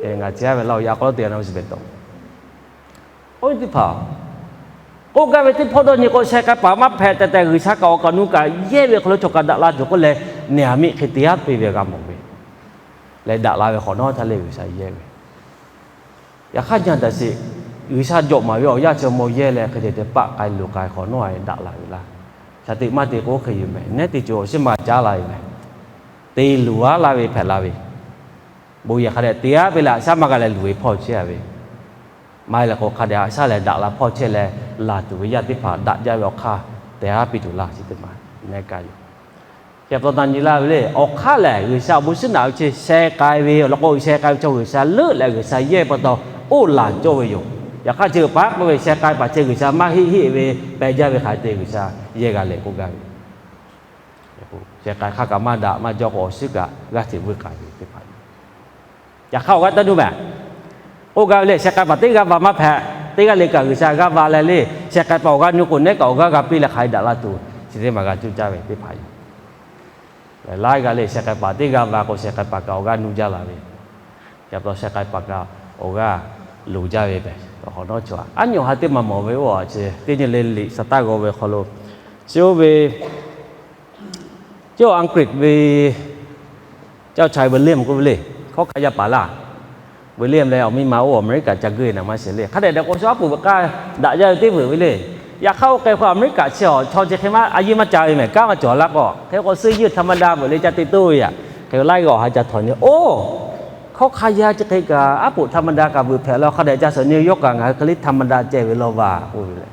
ngaˬ chi a ve laˇ oˬ, yaꞈ k'aw teˇ g'aˇ na ve shiˍ pehˍ tawˆ. Oˇ ve teˇ hpaˍ, k'oˆ gaˇ ve teˇ hpawˇ dawˇ nyi k'o, sheh k'ai paˍ maˇ hpehꞈ tehꞈ tehꞈ G'uiˬsha kaꞈ awˬ kaˍ awˬ nu kaꞈ yehˇ ve hk'aw lo chaw kaꞈ daꞈ la tuˬ k'oˆ leh, neˬ aˬ miˆ hk'e te aˉ piˇ ve g'a mawˬ ve leh, daꞈ la ve hk'awꞈ nawˉ htaˇ lehˬ G'uiˬsha yehˇ ve. Yaꞈ hk'aˇ nyi a taˍ sheˍ, G'uiˬsha jawꞈ maˍ ve awˬ yaˇ chi awˬ mawˇ yehˇ leh hk'e te te paˆ k'ai luˬ k'ai hk'awꞈ nawˉ a daꞈ la ve laˇ. Shaˍ tiꞈ maˇ te k'o hk'e yoˬ mehˍ, nehˉ teˇ ceuˬ awˬ shiˉ maˇ caˉ la ve mehˍ. Te luˬ aˉ laˇ ve hpehꞈ la ve, bon yehˬ hk'a dehꞈ te aˉ piˇ leh aꞈ shaˉ maˇ g'a leh luˬ ve hpawˇ chehˇ a ve, maˇ heˆ leh k'o hk'a dehꞈ aꞈ shaˉ leh daꞈ la hpawˇ chehˇ leh, laˬ tuˬ ve yaˇ teˇ hpaˍ daꞈ jaˇ ve awˬ hk'aˇ te aˉ piˇ tuˬ laˇ chi teˇ maˬ neˇ kaˇ yoˬ. Chi pa taw na nyi laˇ ve le, awˬ hk'aˇ lehˬ G'uiˬsha awˬ bon shiˉ naꞈ ve chi sheh k'ai ve awˬ lawn k'o, sheh k'ai ve chaw G'uiˬsha leuˆ leh G'uiˬsha yehˇ pa taw oˇ laˬ cawˇ ve yoˬ. Yaꞈ hk'aˇ chi paˉ k'oˆ ve sheh k'ai paˍ chi G'uiˬsha maˇ heˆ heˆ ve peh jaˇ ve hk'aˬ hk'e te G'uiˬsha yehˇ g'a leh k'oˆ gaˇ ve. Sheh k'ai hk'aˇ kaꞈ maˇ daꞈ maˇ jawˇ k'o awˬ shiˉ kaꞈ g'aˇ hteꞈ vuiˇ k'ai ve teˇ hpaˍ. Yaꞈ hk'aˇ awˬ g'aˇ taˇ nuˇ mehˍ. K'oˆ gaˇ ve le, sheh k'ai paˍ teˇ g'aˇ va maˇ hpehꞈ, teˇ g'aˇ le kaꞈ G'uiˬsha g'aˇ va leh le, sheh k'ai paˍ awˬ g'aˇ nuˇ k'o nehˉ kaꞈ awˬ g'aˇ g'a piˇ leh hk'aˬ hk'e daꞈ la tuˬ chi teˇ maˬ g'a cuˇ caˇ ve teˇ hpaˍ yoˬ. Laiˉ g'aˇ le sheh k'ai paˍ teˇ g'aˇ va k'o sheh k'ai paˍ kaꞈ awˬ g'aˇ nuˇ jaˇ la ve, yaꞈ pa taw sheh k'ai paˍ kaꞈ awˬ g'aˇ loˍ jaˇ ve hpehꞈ. Awˬ hk'awꞈ nawˉ chaw a nyi awˬ ha teˇ maˬ mawˬ ve oˇ a chi teˇ nyi le liꞈ shaˍ taˇ g'aw ve hk'aw lo, chi oˇ ve, chi Aˍg'uiˬ ve เจ้าชาย William k'oˆ ve le, hkawˇ hk'a yaˇ paˍ laˇ. William leh awˬ miˇ ma oˇ Aˍmeˍriˆkaꞈ ca geuˆ naˬ maˇ sheˍ le, hk'a dehꞈ dehꞈ k'o shaw aˉ puˍ ve k'aˇ daꞈ jaˇ ve teˇ vuiˬ ve le. Yaꞈ hk'aˇ oˇ k'ai hk'o Aˍmeˍriˆkaꞈ chi awˬ chaw chi hk'e maˇ a yeˇ maˇ ca ve mehˍ, kanˉ maˇ cawˬ laˇ k'o, hk'e k'o suhˉ yeuˇ ธรรมดา veuꞈ le ca te toˇ ve yaꞈ. Hk'e laiˉ g'aˇ awˬ ha ca htawnˍ nyi oˇ, hkawˇ hk'a yaˇ chi hk'e kaꞈ aˉ poꞈ ธรรมดา kaꞈ veuꞈ hpehꞈ la hk'a dehꞈ ca suhˍ nyi yawˇ kaꞈ ngaˬ hui hk'e le ธรรมดา ceh ve law va k'oˆ ve le.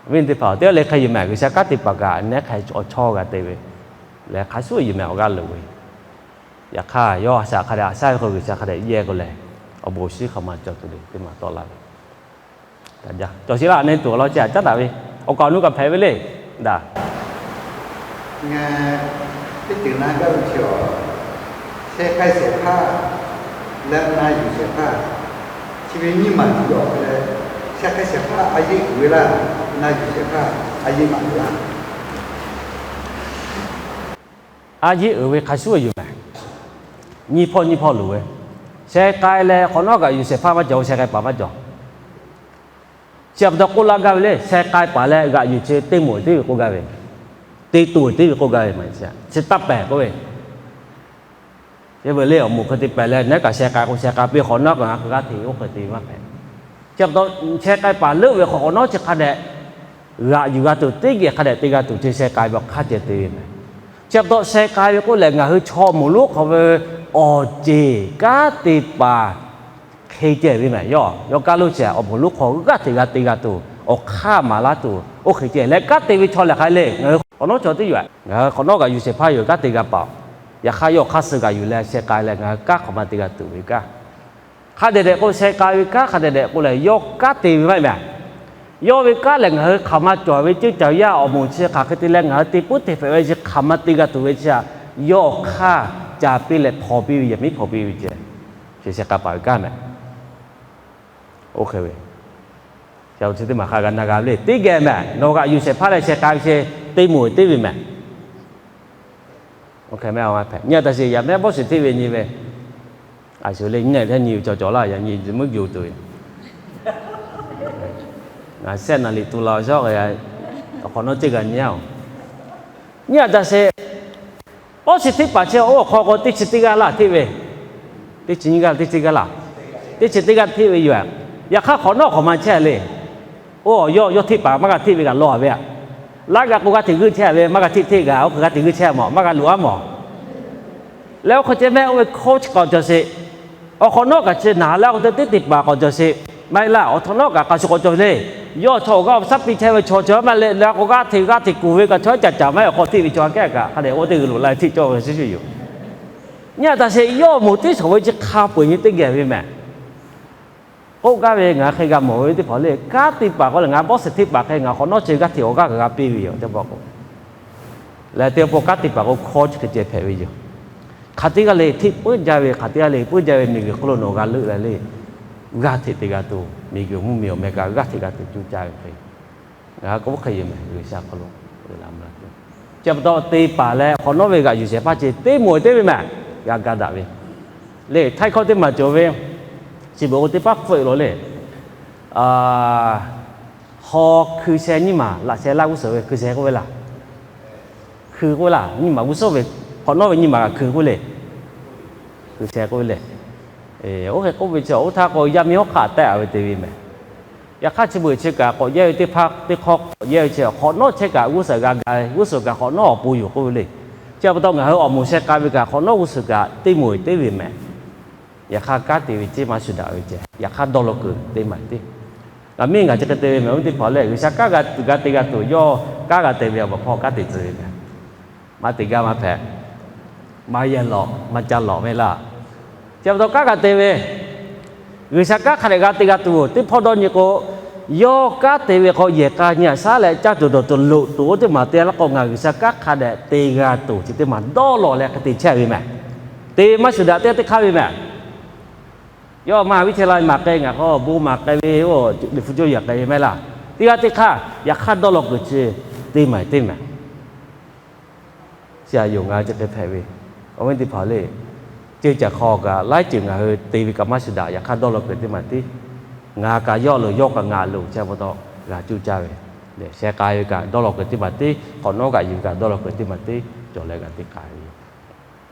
Awˬ viˉ teˇ hpaˍ, teˇ g'aˇ le hk'e yuˬ mehˍ, G'uiˬsha kanˉ te paˍ kaꞈ nehˉ hk'e awˬ chawˇ g'a te ve, leh hk'a shuˍ yuˬ mehˍ awˬ g'aˇ loˍ ve. Yaꞈ hk'aˇ yawˇ shaꞈ hk'a dehꞈ aꞈ shaˉ ve k'o G'uiˬsha hk'a dehꞈ yehˇ k'o lehˬ, awˬ bon shinˉ hk'aˬ ma cawˬ tuˬ le teˇ maˬ tawˆ la ve. Cawˬ sheˍ laˇ, neˇ tuˬ awˬ lawn chi aꞈ caˉ daꞈ ve, awˬ kaˍ awˬ nu kaꞈ hpehꞈ ve le. Daꞈ ngaˬ teˇ ceuˬ na gaˇ ve chi awˬ, sheh k'ai shehˍ hpaˇ leh na yuˬ shehˍ hpaˇ, chi ve nyiˇ maˬ tuˬ lawˬ leh, sheh k'ai shehˍ hpaˇ a yeˇ uiˍ ve laˇ, na yuˬ shehˍ hpaˇ a yeˇ maˬ uiˍ laˇ. A yeˇ uiˍ ve hk'a shuˍ yuˬ mehˍ. Nyiˇ hpawˇ nyiˇ hpawˇ loˍ ve, sheh k'ai leh hk'awꞈ nawˉ g'aꞈ yuˬ shehˍ hpaˇ maˇ cawˬ, sheh k'ai paˍ maˇ cawˬ. Chi pa taw k'oˆ laˇ gaˇ ve le, sheh k'ai paˍ leh g'aꞈ yuˬ chi teˇ moˍ teˇ ve k'oˆ gaˇ ve, te toˬ teˇ ve k'oˆ gaˇ ve, chi taˇ pehˍ k'oˆ ve. Chi beuꞈ le awˬ moˍ hk'e te pehˍ leh nehˉ kaꞈ sheh k'ai k'o sheh k'ai piˇ hk'awꞈ nawˉ kaꞈ ngaˬ hk'e g'aˇ hteꞈ oˇ hk'e te maˇ hpehꞈ. Chi pa taw sheh k'ai paˍ leuˆ ve hk'awꞈ nawˉ chi hk'a dehꞈ g'aꞈ yuˬ g'a tuˬ teˇ geh hk'a dehꞈ te g'a tuˬ chi sheh k'ai ve awˬ hk'aˇ ceh te ve mehˍ. Chi pa taw sheh k'ai ve k'oˆ lehˬ ngaˬ hui chaw moˍ lonˉ hk'aw ve awˬ ceˬ kanˉ te paˍ hk'e ceh ve mehˍ. Yawˇ yawˇ kaˉ lo chi awˬ moˍ lonˉ hk'aw g'aˇ hteꞈ g'a te g'a tuˬ awˬ hk'aˇ maˍ laˇ tuˬ oˇ hk'e ceh leh kanˉ te ve chaw lehˬ hk'aˬ hk'e le, ngaˬ hui hk'awꞈ nawˉ chaw teˇ yoˬ. Ngaˬ hui hk'awꞈ nawˉ g'aꞈ yuˬ shehˍ hpaˇ yoˬ, kanˉ te g'a paˍ. Yaꞈ hk'aˇ yawˇ hk'aˇ suh g'aꞈ yuˬ leh sheh k'ai leh ngaˬ hui kanˉ hk'aˬ ma te g'a tuˬ ve kanˉ hk'a dehꞈ dehꞈ k'o sheh k'ai ve kanˉ hk'a dehꞈ dehꞈ k'o lehˬ yawˇ kanˉ te ve maˇ heˆ mehˍ. Yawˇ ve kanˉ lehˬ ngaˬ hui hk'aˬ ma cawˬ ve ceuˇ caˬ yaˇ awˬ moˍ chi hk'aˬ hk'e te leh ngaˬ hui te puiˉ te hpehꞈ ve chi hk'aˬ ma te g'a tuˬ ve chi htaꞈ yawˇ awˬ hk'aˇ ca piˇ leh hpaw piˇ ve, yaꞈ miˉ hpaw piˇ ve ceh, chi sheh k'ai paˍ ve kanˉ mehˍ. Oˇ hk'e ve, chi teˇ maˬ hk'a g'a na g'a ve le. Teˇ geh mehˍ, nawˬ g'aꞈ yuˬ shehˍ hpaˇ leh sheh k'ai ve chi teˇ moˍ teˇ ve mehˍ. Oˇ hk'e mehˍ, nyi a taˍ sheˍ yaꞈ mehˆ bawˇ shiˍ hteˇ ve nyi ve, a shuˍ le nyi a hteˇ nyi ve cawˬ cawˬ laˇ, yaꞈ nyi mvuhˇ yoˬ tuˬ ve, ngaˬ sehˆ naˍ liꞈ tu la shawˉ, awˬ hk'awꞈ nawˉ teˇ g'aˇ nyi a oˬ. Nyi a taˍ sheˍ, bawˇ shiˍ hteˇ paˍ chi oˇ awˬ hk'aw k'o teˇ chi teˇ g'aˇ laˇ hteˇ ve, teˇ chi nyiˇ g'aˇ teˇ chi g'aˇ laˇ, teˇ chi teˇ g'aˇ hteˇ ve yoˬ. Yaꞈ hk'aˇ hk'awꞈ nawˉ hk'awꞈ ma chehˇ le. Oˇ yawˇ yawˇ hteˇ paˍ maˇ g'a hteˇ ve kaꞈ law ve aꞈ. Laˇ g'a k'o g'aˇ hteꞈ g'euˆ chehˇ ve, maˇ g'a hteˇ hteˇ g'a oˇ hk'e g'aˇ hteꞈ g'euˆ chehˇ mawˬ, maˇ g'a loꞈ a mawˬ. Leh oˇ hk'e ceh mehˆ oˇ ve hkawˇ chi k'awꞈ cawˬ sheˍ. Awˬ hk'awꞈ nawˉ kaꞈ chi naˍ leh oˇ hk'e te teˇ teˇ paˍ k'awꞈ cawˬ sheˍ. Maˇ heˆ laˇ, awˬ hk'awꞈ nawˉ kaꞈ hk'a shuˍ k'awꞈ cawˬ le. Yawˇ chaw awˬ g'aˇ awˬ shaˉ piˇ chehˇ ve chaw chi maˇ leh leh k'o g'aˇ hteꞈ g'aˇ hteꞈ kuˬ ve kaꞈ chaw caˍ caˍ maˇ heˆ, awˬ hk'aw hteˇ ve chaw aꞈ kehˉ kaꞈ hk'a dehꞈ oˇ teˇ g'uiˬ loꞈ la hteˇ cawˇ ve shuˍ shuˍ yoˬ. Nyi a taˍ sheˍ, yawˇ moˍ teˇ shawˍ ve chi hk'a peu eˬ nyi teˇ geh ve mehˍ. K'oˆ gaˇ ve ngaˬ hui hk'e g'a mawˬ ve teˇ hpaˍ le, kanˉ te paˍ k'o lehˬ ngaˬ bawˇ shiˍ hteˇ paˍ hk'e ngaˬ hk'awꞈ nawˉ chi g'aˇ hteꞈ awˬ g'aˇ kaꞈ g'a piˇ ve yoˬ teˇ pawˆ k'o. Leh teˇ pawˆ kanˉ te paˍ k'o hkawˇ chi hk'e ceh hpehꞈ ve yoˬ. Hk'aˬ teˇ g'aˇ le hteˆ puiˉ jaˇ ve, hk'aˬ teˇ g'aˇ le puiˉ jaˇ ve miˬguiˬ hk'oˆ lo nawˬ g'a leuˆ leh le, g'aˇ hteꞈ te g'a tuˬ, miˬguiˬ mvuhˇmiˬ awˬ meh kaꞈ g'aˇ hteꞈ g'a tuˬ cuˇ caˇ ve hk'e, ngaˬ hui k'oˆ hk'e yoˬ mehˍ, G'uiˬsha hk'aw lo. Chi pa taw te paˍ leh hk'awꞈ nawˉ ve g'aꞈ yuˬ shehˍ hpaˇ chi teˇ moˍ teˇ ve mehˍ, g'a ga daꞈ ve. le, htaiˇ hkawˇ teˇ maˬ cawˬ ve, chi beuꞈ k'o teˇ paˉ hpfuhˆ lo le. Haw hkui sheh nyiˇ maˬ laꞈ sheh laˇ g'uˇ suhˍ ve hkui sheh k'oˆ ve laˇ. Hkui k'oˆ ve laˇ, nyiˇ maˬ g'uˇ suhˍ ve, hk'awꞈ nawˉ ve nyiˇ maˬ kaꞈ hkui k'oˆ le. Hkui sheh k'oˆ ve le. Oˇ hk'e k'oˆ ve chi oˇ htaˇ k'o yaˇ miˇ hawˉ hk'aˆ tehˆ a ve te ve mehˍ. Yaꞈ hk'aˇ chi beuꞈ chi kaꞈ k'awꞈ yehˇ ve teˇ hpaˇ teˇ hk'awˇ k'awꞈ yehˇ ve chi hk'awꞈ nawˉ chehˇ kaꞈ g'uˇ suhˍ g'a ga ve, g'uˇ suhˍ kaꞈ hk'awꞈ nawˉ awˬ pon yoˬ k'oˆ ve le. Chi pa taw ngaˬ hui awˬ moˍ sheh k'ai ve kaꞈ hk'awꞈ nawˉ g'uˇ suhˍ kaꞈ teˇ moˍ teˇ ve mehˍ. Yaꞈ hk'aˇ kanˉ te ve ceˇ maˇ shuˍ daꞈ ve ceh, yaꞈ hk'aˇ dawˇ law kuiˬ teˇ maˬ teˇ. Ngaˬ miˇ ngaˬ chi hk'e te ve mehˍ, oˇ teˇ hpaˍ lehˬ G'uiˬsha kanˉ g'a tuˬ g'a te g'a tuˬ yawˇ kanˉ g'a te ve awˬ baˬ hpawˇ kanˉ te tcuh ve mehˍ. Maˇ te gaˇ maˇ hpehꞈ, maˇ yehˇ lawꞈ maˇ caˇ lawꞈ ve laˇ. Chi pa taw kanˉ g'a te ve, G'uiˬsha kanˉ hk'a dehꞈ g'a te g'a tuˬ teˇ hpawˇ dawˇ nyi k'o, yawˇ kanˉ te ve hk'aw yehˬ k'a nyi aꞈ shaˉ leh caˇ tuˬ dawˬ tuˬ loꞈ tuˬ oˇ teˇ maˬ te laˇ k'o, ngaˬ G'uiˬsha kanˉ hk'a dehꞈ te g'a tuˬ chi teˇ maˬ dawˇ law leh hk'e te chehˇ ve mehˍ. Te maˇ shuˍ daꞈ teˇ teˇ hk'aˇ ve mehˍ. Yawˇ maˇ viˉ chehˇ la maˍ k'ai, ngaˬ k'o bon maˍ k'ai ve, liꞈ hpu cawˇ yaꞈ k'ai ve mehˍ laˇ. Teˇ g'aˇ teˇ hk'aˇ yaꞈ hk'aˇ dawˇ law kuiˬ chi teˇ maˬ teˇ mehˍ. Chi a yoˬ ngaˬ hui chi hk'e hpehꞈ ve, awˬ viˉ teˇ hpaˍ le. Ceuˇ caˬ hk'aw kaꞈ laiˉ ceuˬ ngaˬ hui te ve kaꞈ maˇ shuˍ daꞈ, yaꞈ hk'aˇ dawˇ law kuiˬ teˇ maˬ teˇ. Ngaˬ kaꞈ yawˇ loˬ, yawˇ kaꞈ ngaˬ loˬ, chi pa taw g'a cuˇ caˇ ve. Sheh k'ai ve kaꞈ dawˇ law kuiˬ teˇ maˬ teˇ, hk'awꞈ nawˉ kaꞈ yuˬ ve kaꞈ dawˇ law kuiˬ teˇ maˬ teˇ cawˬ leh g'a te k'ai ve yoˬ.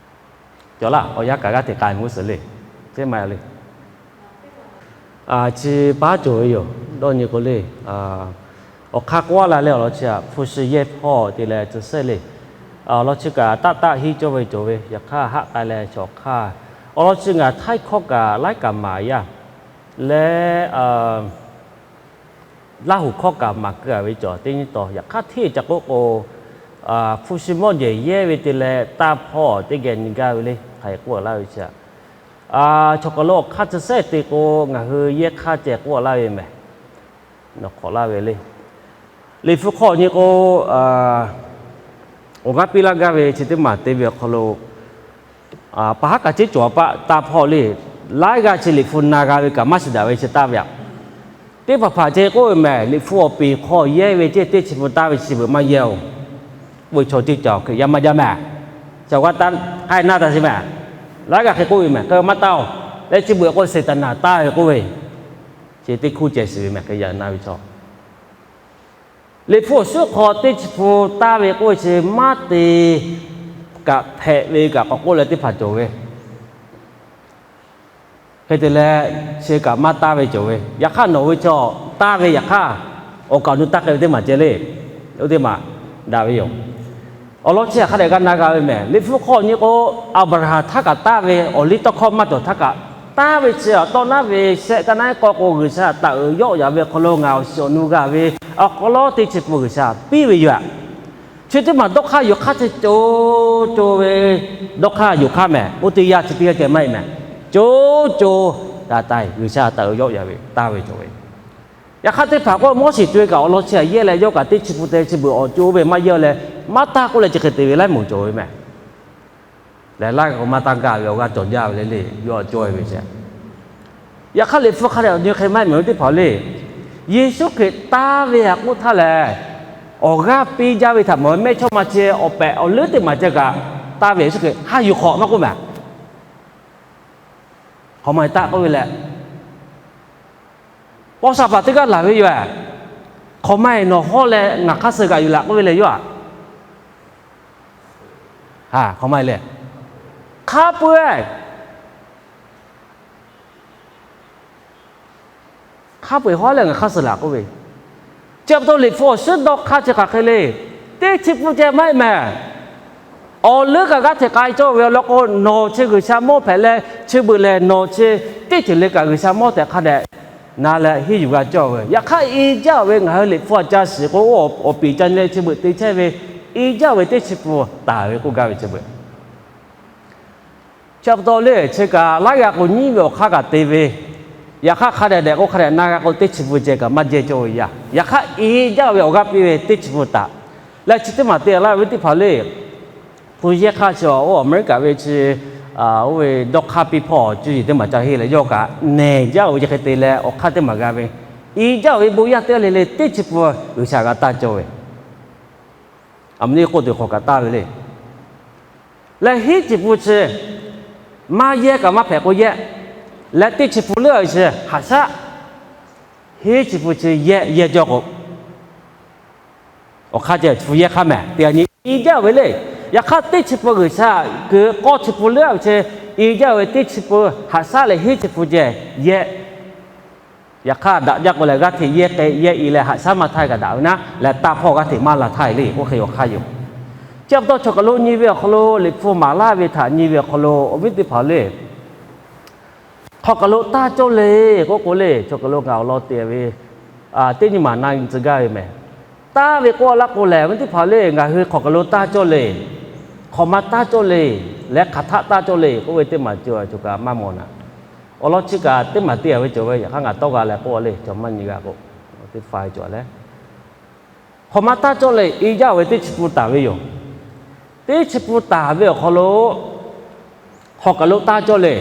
Cawˬ laˇ, awˬ yanˇ kaꞈ g'aˇ hteꞈ k'ai mvuhˇ suhˍ le. Teˇ maˬ le. Chi paˉ cawˬ ve yoˬ. Dawˇ nyi k'o le, awˬ hk'aˇ k'oˆ laˇ leh awˬ lawn chi htaꞈ hpu shi yehˇ hpawˇ te leh tcuh sehˉ le. Awˬ lawn chi kaꞈ taˆ taˆ hiˉ cawˇ ve cawˬ ve, yaꞈ hk'aˇ haˆ k'ai leh chaw hk'aˇ. Awˬ lawn chi ngaˬ htaiˇ hkawˇ kaꞈ laiˉ kaꞈ maˍ yaˇ leh Laˇ huˍ hkawˇ kaꞈ maˍ keu a ve cawˬ teˇ nyi taw. Yaꞈ hk'aˇ hteˇ ca k'oˆ k'o, hpu shi mawˇ jehˬ yehˇ ve te leh taˇ hpawˇ teˇ geh nyi gaˇ ve le. Hk'aˬ hk'e k'oˆ laˇ ve chi, chaw hk'aˬ lo awˬ hk'aˇ tcuh sehˉ te k'o, ngaˬ hui yehˇ hk'aˇ ceh k'oˆ laˇ ve mehˍ. Nawˬ hk'awꞈ laˇ ve le. Liꞈ hpu hk'aw nyi k'o, awˬ g'aˇ piˇ laˇ gaˇ ve chi teˇ maˬ te ve awˬ hk'aw lo, pa haˉ kaꞈ ceˉ cawˬ paˆ taˇ hpawˇ le. Laiˉ g'aˇ chi liꞈ hpu na g'a ve kaꞈ maˇ shuˍ daꞈ ve chi taˇ ve aꞈ. Teˇ hpaˍ hpaˍ ceh k'oˆ ve mehˍ, liꞈ hpu awˬ peˍ hk'aw yehˇ ve ceh teˇ chi hpu taˇ ve chi beuꞈ maˇ yehˇ-oˬ. K'oˆ ve chaw ceuˇ caˬ Hkriꞈ yaˇ maˇ jaˇ mehˍ. Chi awˬ g'aˇ taˇ k'ai na taˍ sheˍ mehˍ. Laiˉ g'aˇ hk'e k'oˆ ve mehˍ, k'ai maˇ taˇ-oˬ. Leh chi beuꞈ k'o Saˍtanˍ taˇ ve k'oˆ ve, chi teˇ hkuˇ ceh shiˍ ve mehˍ, Hkriꞈ yaˇ na ve chaw. Liꞈ hpu awˬ suhˉ hk'aw teˇ chi hpu taˇ ve k'oˆ ve chi maˇ te kaꞈ hpehꞈ ve kaꞈ k'awꞈ k'oˆ leh teˇ hpaˍ cawˬ ve. Hk'e te leh, chi kaꞈ maˇ taˇ ve cawˬ ve. Yaꞈ hk'aˇ nawˬ ve chaw taˇ ve yaꞈ hk'aˇ, awˬ kaˍ awˬ nu taˇ k'ai ve teˇ maˬ ceh le. Oˇ teˇ maˬ daꞈ ve yoˬ. Awˬ lawn chi htaꞈ hk'a dehꞈ g'a na g'a ve mehˍ. Liꞈ hpu hk'aw nyi k'o, Aˍbraˍhanˍ htaˇ kaꞈ taˇ ve awˬ liˇ tawˇ hkawˇ maˇ cawˬ htaˇ kaꞈ taˇ ve chi, awˬ tawˇ naˉ ve shehˆ kaˇ naˉ k'aw k'o G'uiˬsha taˍ uiˍ yawˆ yaꞈ ve awˬ hk'aw lo ngaˬ awˬ shiˍ awˬ nu g'a ve awˬ hk'aw lo teˇ chi pun G'uiˬsha piˇ ve yoˬ. Chi teˇ maˬ dawˇ hk'aˇ yonˍ hk'aˇ chi co co ve, dawˇ hk'aˇ yonˍ hk'aˇ mehˍ. Oˇ teˇ yanˇ chi teˇ yanˇ ceh maˇ heˆ mehˍ. Co co taˍ taˍ G'uiˬsha taˍ uiˍ yawˆ yaꞈ ve taˇ ve cawˬ ve. Yaꞈ hk'aˇ teˇ hpaˍ k'o Moˉseˍ co e kaꞈ awˬ lawn chi htaꞈ yehˇ leh yawˇ kaꞈ teˇ chi pun te chi beuꞈ awˬ co ve maˇ yehˇ leh, maˇ taˇ k'oˆ leh chi hk'e te ve laiˉ moˍ cawˬ ve mehˍ. Lehˬ laiˉ g'aˇ k'o maˇ taˇ gaˇ ve awˬ g'aˇ cawˬ jaˇ ve le le, yawˇ cawˬ e ve ceh. Yaꞈ hk'aˇ Liꞈ hpu hk'a dehꞈ awˬ nyi hk'e maˇ heˆ mehˍ, oˇ teˇ hpaˍ le. Yeˍsuˆ Hkriꞈ taˇ ve htaꞈ k'oˆ htaˇ lehˬ, awˬ g'aˇ piˇ jaˇ ve htaꞈ mawˬ ve mehˇchawˇ ma chi awˬ pehꞈ awˬ leuˉ teˇ maˬ ceh kaꞈ, taˇ ve Yeˍsuˆ Hkriꞈ haˇ yuˬ hk'awꞈ maˇ k'oˆ mehˍ. Hk'awꞈ maˇ taˆ k'oˆ ve leh, paw sha paˍ teˇ g'aˇ laˬ ve yoˬ. Hk'awꞈ maˇ nawˬ hawˉ leh ngaˬ hk'aˇ suh g'aꞈ yuˬ laꞈ k'oˆ ve leh yoˬ. Hk'awꞈ maˇ le, hk'a peu-eˬ hk'a peu-eˬ hawˉ leh ngaˬ hk'aˇ suh laꞈ k'oˆ ve. Chi pa taw Liꞈ hpu awˬ suhˉ dawˇ hk'aˇ chi hk'aˬ hk'e le. Teˇ chi pun ceh maˇ heˆ mehˍ. Awˬ leuˉ kaꞈ g'aˇ hteꞈ k'ai cawˇ ve awˬ lawn k'o, nawˬ chi G'uiˬsha mawˇ hpehꞈ leh chi beuꞈ lehˬ nawˬ chi teˇ ceuˬ le kaꞈ G'uiˬsha mawˇ tehꞈ hk'a dehꞈ na leh henˇ yuˬ g'a cawˇ ve. Yaꞈ hk'aˇ i jaˇ ve ngaˬ hui Liꞈ hpu a ca shiˍ k'o, awˬ piˍ ca nyi leh chi beuꞈ te chehˇ ve, i jaˇ ve teˇ chi pun taˍ ve k'oˆ gaˇ ve chi beuꞈ. Chi pa taw le, chi kaꞈ laiˉ g'aˇ k'o nyiˉ ve awˬ hk'aˇ kaꞈ te ve, yaꞈ hk'aˇ hk'a dehꞈ dehꞈ k'o hk'a dehꞈ na g'a k'o teˇ chi pun ceh kaꞈ maˇ jehˇ cawˇ ve yaˇ. Yaꞈ hk'aˇ i jaˇ ve awˬ g'aˇ piˇ ve teˇ chi pun taˍ leh chi teˇ maˬ te laˇ ve teˇ hpaˍ le. Hpu yehˇ hk'aˇ chi oˇ Aˍmeˍriˆkaˍ ve chi, oˇ ve dawˇ hk'aˇ piˇ hpawˇ cuˇ yiˍ teˇ maˬ ca henˇ leh yawˇ kaꞈ nehˬ jaˇ ve chi hk'e te leh awˬ hk'aˇ teˇ maˬ g'a ve, i jaˇ ve bon yaˇ teˇ g'aˇ le le teˇ chi pun G'uiˬsha g'a taˇ cawˇ ve. Aˬ miˍ nyi k'oˆ tuˬ hk'awꞈ kaꞈ taˇ ve le. Leh hiˉ chi pun chi Maˇ yehˇ kaꞈ maˇ hpehꞈ k'o yehˇ. Leh teˇ chi pun leuˉ a ve chi haꞈ shaˉ, hiˉ chi pun chi yehˇ, yehˇ cawˇ k'o, awˬ hk'aˇ ceh chi pun yehˇ hk'aˇ mehˍ te a nyi i jaˇ ve le. Yaꞈ hk'aˇ teˇ chi pun G'uiˬsha kuiˬ k'awˇ chi pun leuˉ a ve chi i jaˇ ve teˇ chi pun haꞈ shaˉ leh hiˉ chi pun ceh yehˇ. Yaꞈ hk'aˇ daꞈ jaˇ k'o lehˬ, g'aˇ hteꞈ yehˇ k'e yehˇ i leh haꞈ shaˉ maˇ htaˇ kaꞈ daꞈ ve naˉ leh, taˇ hpawˇ g'aˇ hteꞈ maˇ la htaˇ e le k'oˆ hk'e awˬ hk'aˇ yoˬ. Chi pa taw chaw kaˬ lo nyi ve awˬ hk'aw lo, Liꞈ hpu maˍ laˇ ve htaꞈ nyi ve awˬ hk'aw lo, awˬ viˉ teˇ hpaˍ le, hk'aw kaˬ lo taˇ cawˇ le k'oˆ k'o le, chaw kaˬ lo ngaˬ awˬ lawn te ve teˇ nyi maˬ na nyi tcuh gaˇ ve mehˍ. Taˇ ve k'oˆ laˇ k'o lehˬ, awˬ viˉ teˇ hpaˍ le, ngaˬ hui hk'aw kaˬ lo taˇ cawˇ le, hk'awꞈ ma taˇ cawˇ le, leh hk'aˬ htaˆ taˇ cawˇ le k'oˆ ve teˇ maˬ cawˬ ve chaw kaꞈ maˇ mawˬ naˍ. Awˬ lawn chi kaꞈ teˇ maˬ te a ve cawˬ ve, yaꞈ hk'aˇ ngaˬ tawˇ g'a leh k'oˆ le, chaw maˇ nyi g'a k'o, teˇ hpaˍ cawˬ leh hk'awꞈ ma taˇ cawˇ le i jaˇ ve teˇ chi pun taˍ ve yoˬ. Teˇ chi pun taˍ ve awˬ hk'aw lo, hk'aw kaˬ lo taˇ cawˇ le.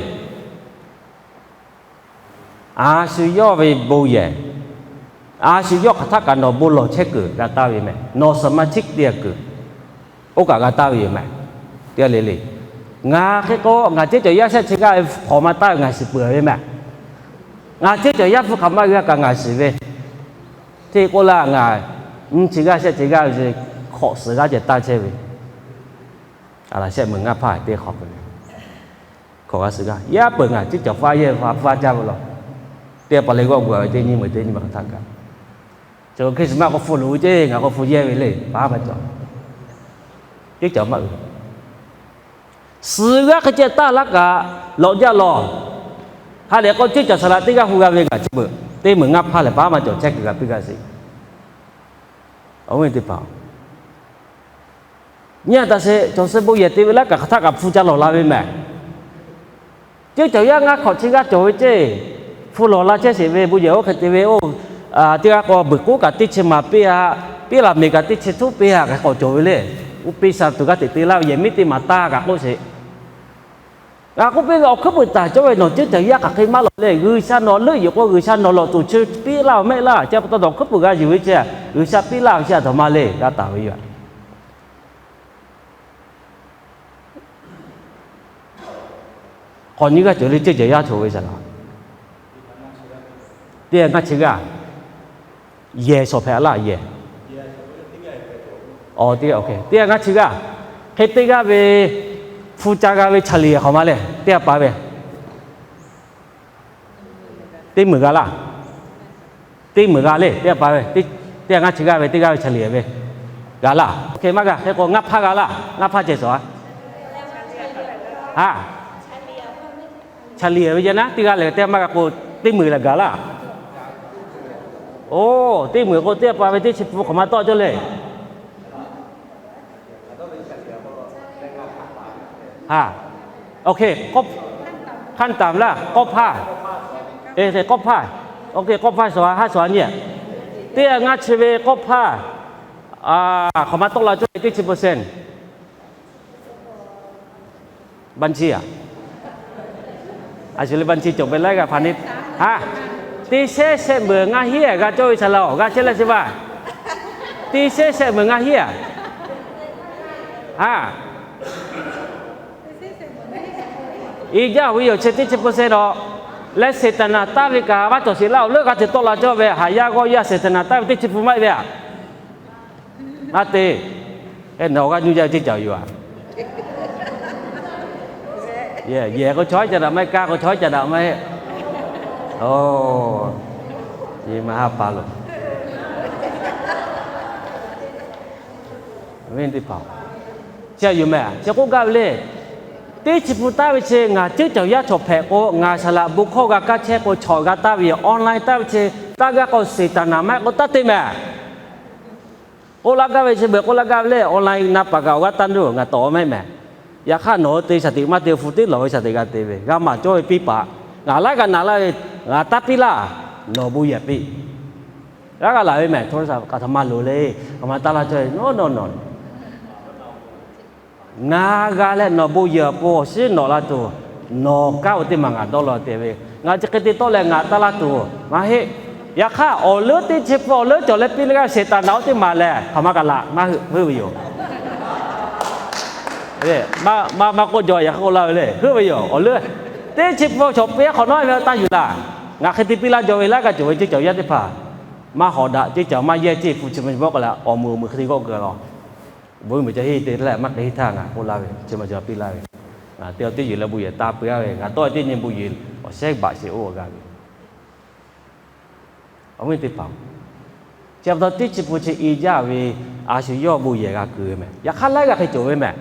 A shu yawˇ ve bon yehˬ, a shu yawˇ hk'aˬ htaˆ kaꞈ nawˬ bon lawˬ chehˇ kuiˬ g'a taˇ ve mehˍ. Nawˬ saˍ maˍ chiˆ te kuiˬ oˇ kaꞈ g'a taˇ ve yoˬ mehˍ. Teˇ g'aˇ le le, ngaˬ hk'e k'o ngaˬ ceˇ cawˬ yaˇ shehˆ chi g'aˇ ve hk'awꞈ ma taˇ ve ngaˬ shiˍ peuˬ ve mehˍ. Ngaˬ ceˇ cawˬ yaˇ hpu hk'aˬ ma g'a kaꞈ ngaˬ shiˍ ve, hteˇ k'oˆ laˇ ngaˬ nyiˇ chi g'aˇ shehˆ chi g'aˇ ve hk'awꞈ suhˍ g'aˇ ceh taˇ chehˇ ve, a laˬ shehˆ meuˬ ngaˇ hpaˇ teˇ hk'awꞈ peuˬ ve, hk'awꞈ g'aˇ suhˍ g'aˇ yaˇ peuˬ ngaˬ ceˇ cawˬ faˇ yehˇ faˇ jaˇ ve law. Teˇ pa leh g'awˆ gu a ve teˇ nyiˇ meuˬ teˇ nyiˇ meuˬ hk'aˬ htaˇ kaꞈ, chaw Christmas k'o hpu loˍ ve ceˇ, ngaˬ k'o hpu yehˇ ve le, paˉ maˇ cawˬ. Ceˇ cawˬ maˇ uiˍ. Suhˍ g'aˇ hk'e ceh taˇ laˇ kaꞈ lawꞈ jaˇ law. Ha lehˬ k'o ceˇ cawˬ saˍ laꞈ teˇ g'aˇ hu g'a ve ngaˬ chi beuꞈ teˇ meuˬ ngaˇ hpaˇ lehˬ paˉ maˇ cawˬ chehˇ kuiˬ g'a piˇ g'a sheˍ. Awˬ viˉ teˇ hpaˍ, nyi a taꞈ sheˍ, cawˬ suh bon yehˬ te ve laˇ kaꞈ hk'aˬ htaˆ kaꞈ hpu ca lawˬ la ve mehˍ. Ceˇ cawˬ yaˇ ngaˇ hk'awꞈ chi g'aˇ cawˬ ve ceˇ, hpu lawˬ la chehˇ sheˍ ve bon yehˬ oˇ hk'e te ve oˇ, teˇ g'aˇ k'o beuꞈ k'oˉ kaꞈ teˇ chi maˍ piˇ a, piˉ laˬ meˍ kaꞈ teˇ chi htuˉ piˇ a, hk'e k'awꞈ cawˬ ve le. Uˇ piˇ sha tuˬ g'aˇ hteꞈ te laˇ ve yehˬ miˉ teˇ maˍ taˇ kaꞈ k'oˆ sheˍ. Ngaˬ k'oˆ piˇ ve awˬ hkuiˉ puiˍ taˍ cawˇ ve nawˬ ceˇ cawˬ yaˇ hk'aˬ hk'e maˇ lawˬ le. G'uiˬsha nawˬ leuˆ yuˬ k'o G'uiˬsha nawˬ lawˬ tuˬ chi piˇ laˇ awˬ mehˆ laˇ. Chi pa taw nawˬ hkuiˉ puiˍ g'a yuˬ ve chi, G'uiˬsha piˇ laˇ ve chi a htoꞈ ma le g'a taˍ ve yoˬ. K'awꞈ nyi g'aˇ cawˬ le ceˇ cawˬ yaˇ cawˬ ve saˍ laꞈ. Teˇ g'aˇ ngaˇ chi g'aˇ, yehˬ shawˍ hpehꞈ laˇ yehˬ. Teˇ g'aˇ ngaˇ chi g'aˇ, hk'e teˇ g'aˇ ve hpu ca g'a ve chaˬ liꞈ hk'awꞈ ma le teˇ g'aˇ pa ve teˇ meuˬ g'a laˇ. Teˇ meuˬ g'a le teˇ g'aˇ pa ve, teˇ g'aˇ ngaˇ chi g'aˇ ve teˇ g'aˇ ve chaˬ liꞈ ve g'a laˇ. Hk'e maˇ g'a hk'e k'o ngaˇ hpaˇ g'a laˇ, ngaˇ hpaˇ ceh shawˍ a. Ha, chaˬ liꞈ ve yaˇ naˉ teˇ g'aˇ lehˬ teˇ g'aˇ maˇ g'a k'o, teˇ meuˬ lehˬ gaˬ laˇ. Oˇ, teˇ meuˬ k'o teˇ g'aˇ pa ve teˇ chi pun hk'awꞈ ma tawˆ cawˇ le. Ha, oˇ hk'e, hk'aˇ taˍ laˇ k'awˇ hpaˇ, k'awˇ hpaˇ, oˇ hk'e k'awˇ hpaˇ shawˍ a haˉ shawˍ a nyi. Teˇ g'aˇ ngaˇ chi ve k'awˇ hpaˇ hk'awꞈ ma tawˆ la cawˇ ve teˇ chi percent บัญชี a, a shu le บัญชี cawˬ ve laiˉ g'aˇ hpaˇ neˇ, ha, teˇ shehˉ shehˆ meuˬ ngaˇ hiˉ g'a cawˇ ve saˍ laꞈ g'a chehˇ leh chi vaˇ, teˇ shehˉ shehˆ meuˬ ngaˇ hiˉ a, ha, i jaˇ ve yoˬ chi teˇ chi percent a. Leh Seˍtaˍnaˍ taˇ ve kaꞈ maˇ cawˬ sheˍ laˇ, awˬ leuˉ g'a te tawˆ la cawˇ ve haꞈ yaˇ g'awˇ yaˇ Seˍtaˍnaˍ taˇ ve teˇ chi pun maˇ heˆ ve a. Maˇ te. Nawˬ g'a nyu jaˇ ve teˇ caˬ yoˬ a. Yehˬ k'o chaw ca daꞈ maˇ heˆ, ka k'o chaw ca daꞈ maˇ heˆ. Oˇ, maˇ ha pa loˬ. Teˇ hpaˍ, chi a yoˬ mehˍ chi k'oˆ gaˇ ve le. Teˇ chi pun taˇ ve chi ngaˬ ceˇ cawˬ yaˇ chaw hpehꞈ k'o, ngaˬ saˍ laꞈ bon hkawˇ g'a kaˇ chehˇ k'o, chaw g'a taˇ ve yoˬ. Online taˇ ve chi taˇ gaˇ k'o, Seˍtaˍnaˍ maˇ heˆ k'o taˇ te mehˍ. K'oˆ laˇ gaˇ ve chi beuꞈ k'oˆ laˇ gaˇ ve le, online na paˍ kaꞈ awˬ g'aˇ taˇ nuˇ ngaˬ tawˍ maˇ heˆ mehˍ. Yaꞈ hk'aˇ nawˬ hui te shaˍ teꞈ maˇ te, hpu teˉ lawˬ ve shaˍ teꞈ g'a te ve, g'a maˍ cawˇ ve piˇ paˍ. Ngaˬ laiˉ g'a na laˇ ve, ngaˬ taˇ piˇ laˇ, nawˬ bon yehˬ piˇ. G'a g'a laˬ ve mehˍ, โทรศัพท์ kaꞈ htaꞈ maˇ loˍ le, hk'aˬ ma taˇ laˇ cawˇ ve, nawˬ nawˬ nawˬ ngaˬ g'a leh nawˬ bon yehˬ awˬ pon awˬ shiˉ nawꞈ la tuˬ, nawˬ kanˉ oˇ teˇ maˬ ngaˬ dawˇ law te ve, ngaˬ chi hk'e te tawˆ leh ngaˬ taˇ laˇ tuˬ maˇ heˆ. Yaꞈ hk'aˇ awˬ leuˉ teˇ chi pun awˬ leuˉ cawˬ leh piˇ leh g'a Seˍtaˍnaˍ oˇ teˇ maˬ lehˬ, hk'aˬ ma kaꞈ laꞈ maˇ heuˆ ve yoˬ. Maˇ maˇ k'oˆ jaw, yaꞈ hk'aˇ k'oˆ laˇ ve le, heuˆ ve yoˬ. Awˬ leuˉ teˇ chi pun chaw piˇ hk'awꞈ nawˉ ve taˇ yuˬ laˇ. Ngaˬ hk'e te piˇ laˇ jaw ve laˇ kaꞈ cawˬ ve ceˇ cawˬ yaˇ teˇ hpaˍ, maˇ hawˍ daꞈ ceˇ cawˬ maˇ yehˇ ceˇ hpu chi ma bawˆ k'o leh awˬ moˍ awˬ moˍ hk'e te g'awˆ keu law. Bon miˬ ca henˇ te leh maˇ k'ai henˇ htaˇ ngaˬ k'oˆ laˇ ve, chi ma ca piˇ laˇ ve. Teˇ g'aˇ teˇ yehˬ leh bon yehˬ taˇ peuˬ-a ve, ngaˬ tawˇ teˇ nyi bon yehˬ awˬ shehˉ baꞈ sheˍ oˇ g'a ve. Awˬ viˉ teˇ hpaˍ, chi pa taw teˇ chi pun chi i jaˇ ve, a shu yawˇ bon yehˬ g'a keu ve mehˬ. Yaꞈ hk'aˇ laiˉ g'aˇ hk'e cawˬ ve mehˬ.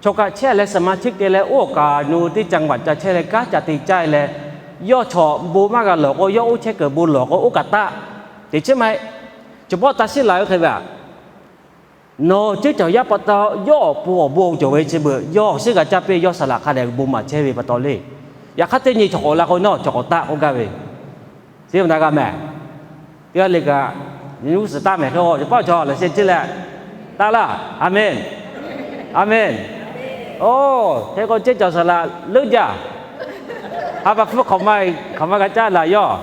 Chaw kaꞈ chehˇ leh สมาชิก te leh oˇ awˬ kaˍ nu teˇ จังหวัด ca chehˇ leh kanˉ ca te caˇ leh, yawˇ chaw bon maˇ g'a lawˬ k'o, yawˇ oˇ chehˇ kuiˬ bon lawˬ k'o oˇ kaꞈ taˆ. Teˇ chi ma, chi bawˆ taˇ shiˉ la ve hk'e ve aꞈ. Nawˬ ceˇ cawˬ yaˇ pa taw yawˇ awˬ pon awˬ bon cawˬ ve chi beuꞈ yawˇ awˬ shinˉ g'a caˇ piˇ, yawˇ saˍ laꞈ hk'a dehꞈ bon maˍ chehˇ ve pa taw le. Yaꞈ hk'aˇ teˇ nyi chaw k'awꞈ la k'o nawˬ chaw k'awꞈ taˆ k'oˆ gaˇ ve, chi ma na g'a mehˬ. Teˇ g'aˇ le kaꞈ, nyi uˉ suhˍ taˇ mehˬ hk'e, awˬ cawˬ paˉ cawˬ laꞈ sheh ceˇ leh taˆ laˇ. Aˍmenˍ. Aˍmenˍ. Oˇ hk'e k'o ceˇ cawˬ saˍ laꞈ leuˉ jaˇ. Ha pa hpfuhˇ hk'awꞈ ma g'a caˇ laˬ yawˇ.